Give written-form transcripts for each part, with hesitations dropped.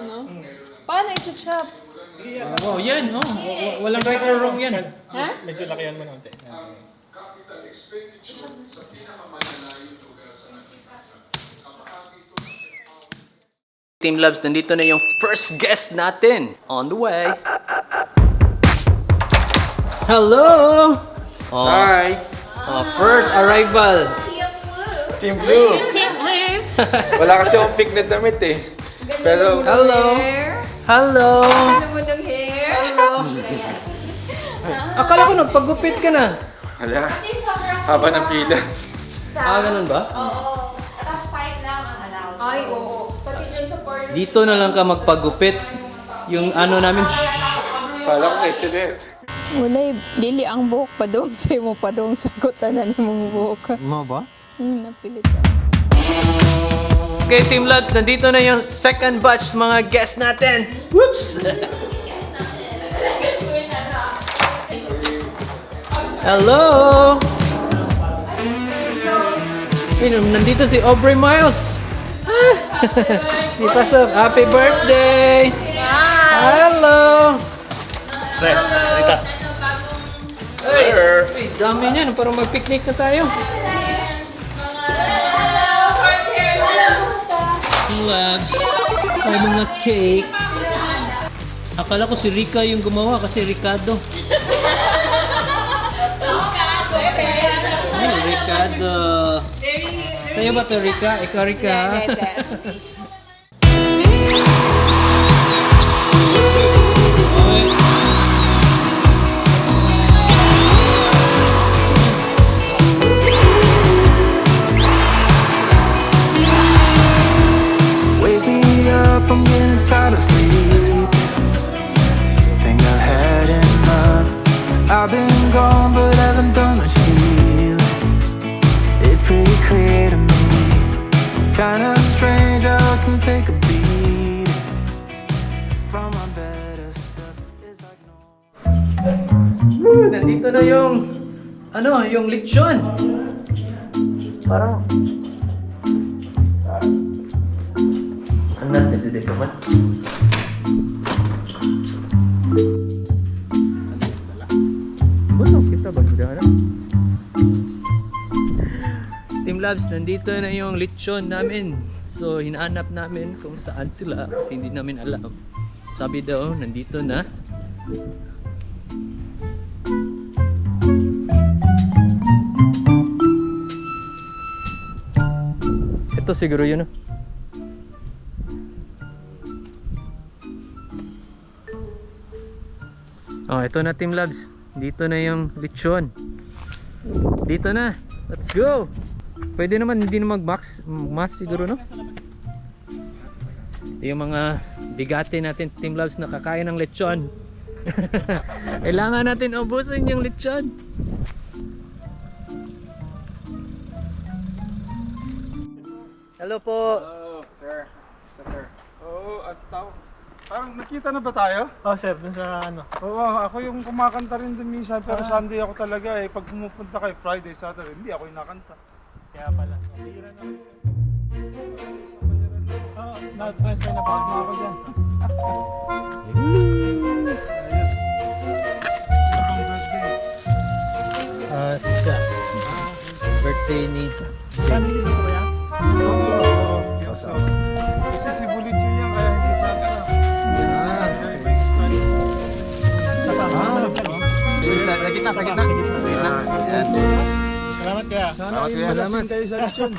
ano? Paano i-chop? Wow, yan, oh. Walang right or wrong yan. Ha? Medyo lakihan mo ng konti. Team Labs, nandito na yung first guest natin. On the way. Hello! Oh. Hi! Oh, first arrival. Team Blue! Team Blue! Wala kasi akong pick na damit eh. Pero, Hello! Hello! Ganda mo ng hair. Akala ko nagpagupit ka na. Wala. Haba ng pila. Ah, ganun ba? Oo. Tapos 5 lang ang allowed. Ay, oo. Pati dyan sa parlor. Dito na lang ka magpagupit. Yung ano namin. Kala ko kay Celeste. Walay, dili ang buhok padong sa imo padong sagot tanan imong buhok. Mo ba? Napilit ako. Okay, Team Labs, nandito na yung second batch mga guest natin. Whoops! Hello! Uy, nandito si Aubrey Miles. Di pasok. Happy birthday! Hello! Pre, Rita. Hey, uy, dami niyan. Parang mag-picnic na tayo. Team Labs, may mga cake. Akala ko si Rika yung gumawa kasi Ricardo. Ay, Ricardo. Sa'yo ba to, Rika? Ikaw, Rika. Ay. Wake me up, I'm getting tired of sleeping. Think I've had enough. I've been gone, but haven't done much healing. It's pretty clear to me. Kinda strange how I can take a beating from my better self. It's like no. Woo, nandito na yung ano, yung lechon. Parang ano natin dito ba? Bueno, kita ba sila ano? Team Labs, nandito na yung lechon namin. So, hinahanap namin kung saan sila kasi hindi namin alam. Sabi daw, nandito na. Ito siguro yun. Oh. Oh, ito na, Team Labs. Dito na yung lechon. Dito na. Let's go. Pwede naman hindi na mag-max, max siguro, no? Ito yung mga bigate natin, Team Labs, na kakain ng lechon. Kailangan natin ubusin yung lechon. Hello po. Hello, sir. Sir. Oo, at tao. Parang nakita na ba tayo? Oh, sir, dun sa ano. Oo, ako yung kumakanta rin dun minsan, pero Sunday ako talaga eh. Pag pumupunta kayo Friday, Saturday, hindi ako yung nakanta. Kaya pala. Bihira na. Oo, na-transfer na pala. Ako dyan. Ayos. Ano pang birthday? Ah, siya. Birthday ni Family dito ba yan? Oo, oo. Kasi si Bulicho yan, kaya hindi salsa. Ah. Kaya iba yung style. Sa pa. Sa gitna, sa gitna. Sa gitna. Yan. Salamat kaya. Sana yung Salamat. malasing kayo sa lechon.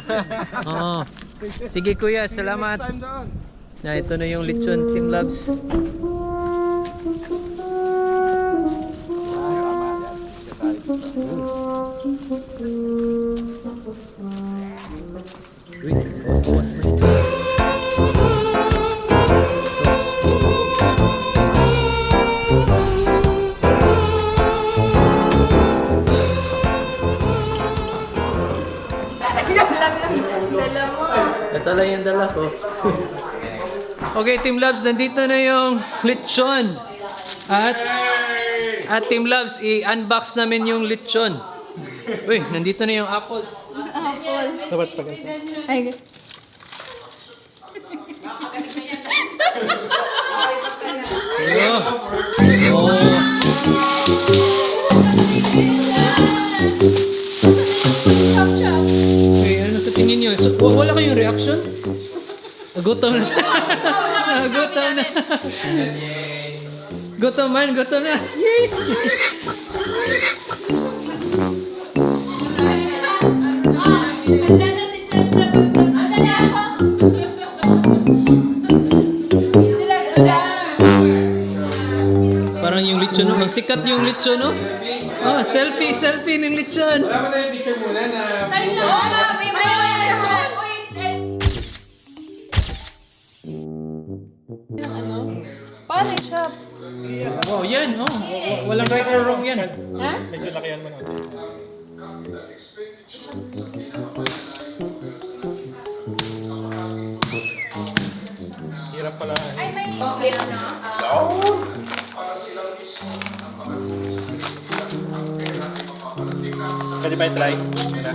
Oo. Sige kuya, salamat. Next time doon. Na ito na yung lechon, Team Labs. Uy, bawas-bawas mo dito. Ito lang yung dala mo. Ito lang yung dala ko. Okay, Team Labs, nandito na yung lechon. At Team Labs, i-unbox namin yung lechon. Uy, nandito na yung apple. Apple. Dapat pag Ay. Gutom na. Gutom na. Gutom man, gutom na. Yay! Handa na si Chan sa Handa na ako. Sila, handa. Parang yung lechon, no? Ang sikat yung lechon, no? Oh, selfie, selfie ng lechon. Wala ba tayong picture muna na... Tayo na, wait, wait, wait, wait, eh. Paano siya? Wow, yan, oh. Walang right or wrong yan. Medyo lakihan mo natin. Hirap pala. Ay, may split na. Pwede ba i-try? Muna.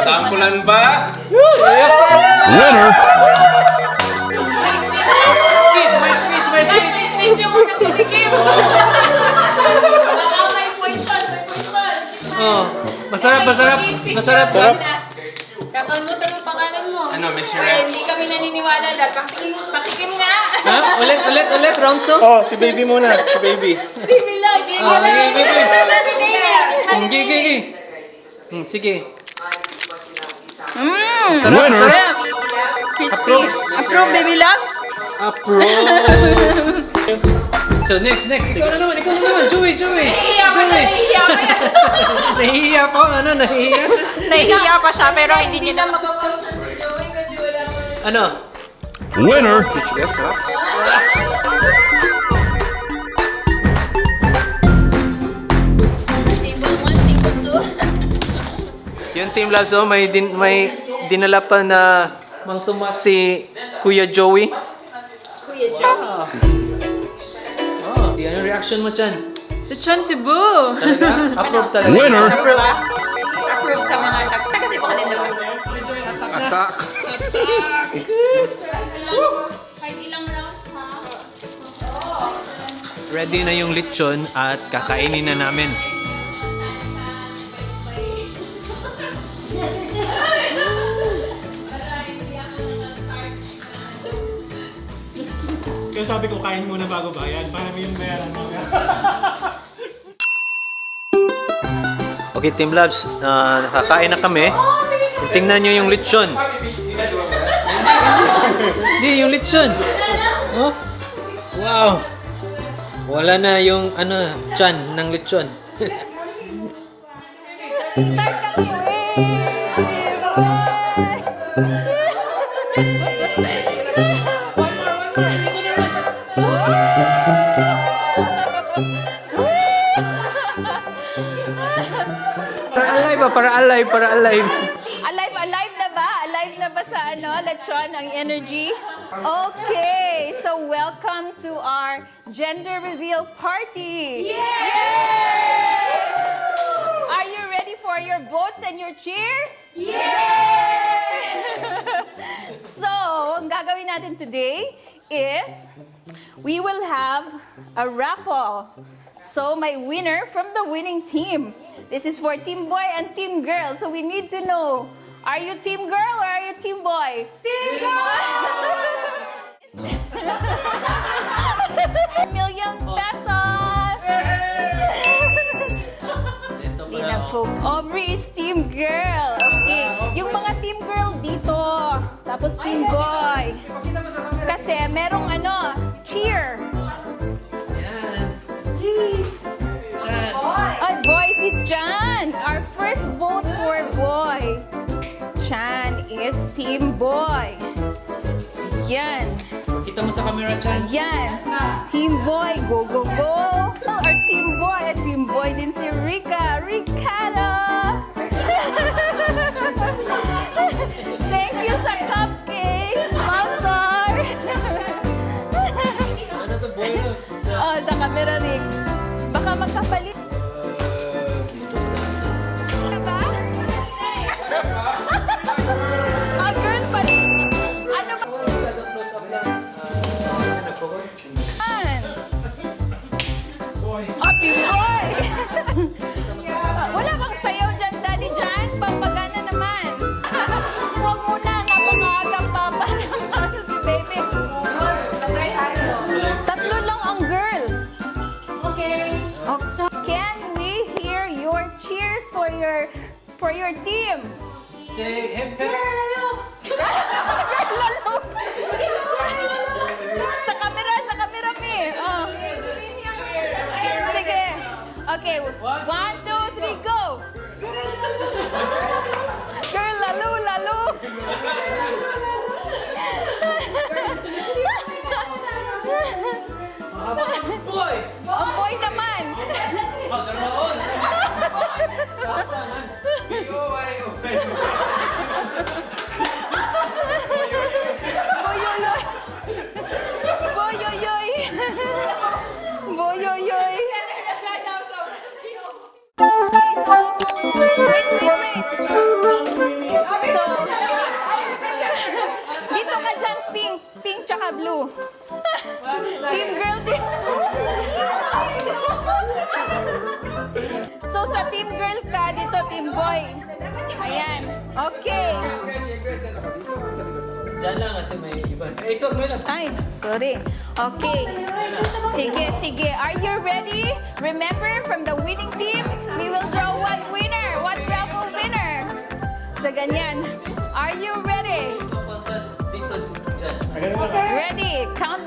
Sampulan ba? Winner! Speech, may speech, may speech. May speech yung unang tumikim. Baka may poison, may poison. Oh, masarap, masarap. Masarap. Sarap. Kakalimutan mo pangalan mo. Ano, Miss Uy, hindi kami naniniwala dahil pakikim, pakikim nga. Ha? Ulit, ulit, ulit. Round 2. Oh, si baby muna. Si baby. Baby lang. Baby Oh, sige, baby. Baby. Sige, sige. Sige. Winner! Crispy. Approve, baby loves? Approve. So next, next. Ikaw na naman, ikaw na naman. Joey, Joey. Nahihiya pa siya, Joey. nahihiya pa yan. Nahihiya pa, ano, nahihiya. Nahihiya pa siya, pero hindi niya na makapag si Joey kasi wala mo. Ano? Winner! Table 1, table 2. Yung Team Labs, oh, may dinala pa na Mang Tomas si Kuya Joey. Kuya Joey. Oh, di ano reaction mo dyan? Lechon Cebu. Talaga? Approve talaga. Winner! Approve ah. Approve sa mga taga Cebu ka din naman. Attack! Kahit ilang rounds, ha? Ready na yung lechon at kakainin na namin. Kaya sabi ko, kain muna bago bayad. Para may yung bayaran mo. Okay, Team Labs, nakakain na kami. Tingnan nyo yung lechon. Hindi, yung lechon. Oh. Wow. Wala na yung ano, chan ng lechon. Para alive ah, para alive, para alive. Alive, alive na ba? Alive na ba sa ano, lechon, ang energy? Okay, so welcome to our gender reveal party. Yay! Are you ready for your votes and your cheer? Yay! So, ang gagawin natin today is we will have a raffle. So, my winner from the winning team. This is for team boy and team girl. So, we need to know, are you team girl or are you team boy? Team girl! ₱1 million! Hindi na po. Aubrey is team girl. Okay. Yung mga team girl dito. Tapos team boy. Kasi merong ano, cheer. Ay, boy, si Chan. Our first vote for boy. Chan is team boy. Yan. Kita mo sa camera, Chan. Yan. Team boy, go, go, go. Our team boy, at team boy din si Rika. Ricardo! Thank you sa cupcake, sponsor! Ano to, boy? No? Oh, sa camera, Rick. Baka magkapalit. Diba? Ah, girl pa rin. Ano ba? Close up lang. Ano, focus? Yan. Oh, team boy! Ah, wala bang sayaw dyan, Daddy Jan? Pampagana naman. Huwag muna, napakaagang papa naman. for your team. Say hip hip. Girl, lalo. Sa camera, mi. Oh. Sige. Okay, one, two, three, go. Girl, lalo, lalo. Boy! Oh, boy naman. Oh, daraon! Boyoyoy. Boyoyoy. Boyoyoy. Okay, so, wait, wait, wait. So, dito ka dyan, pink. Pink tsaka blue. Team girl, team. So, sa team girl ka, dito team boy. Ayan. Okay. Diyan lang kasi may iba. Eh, so, may lang. Ay, sorry. Okay. Sige, sige. Are you ready? Remember, from the winning team, we will draw one winner, one raffle winner. So, ganyan. Are you ready? Dito, dyan. Ready? Count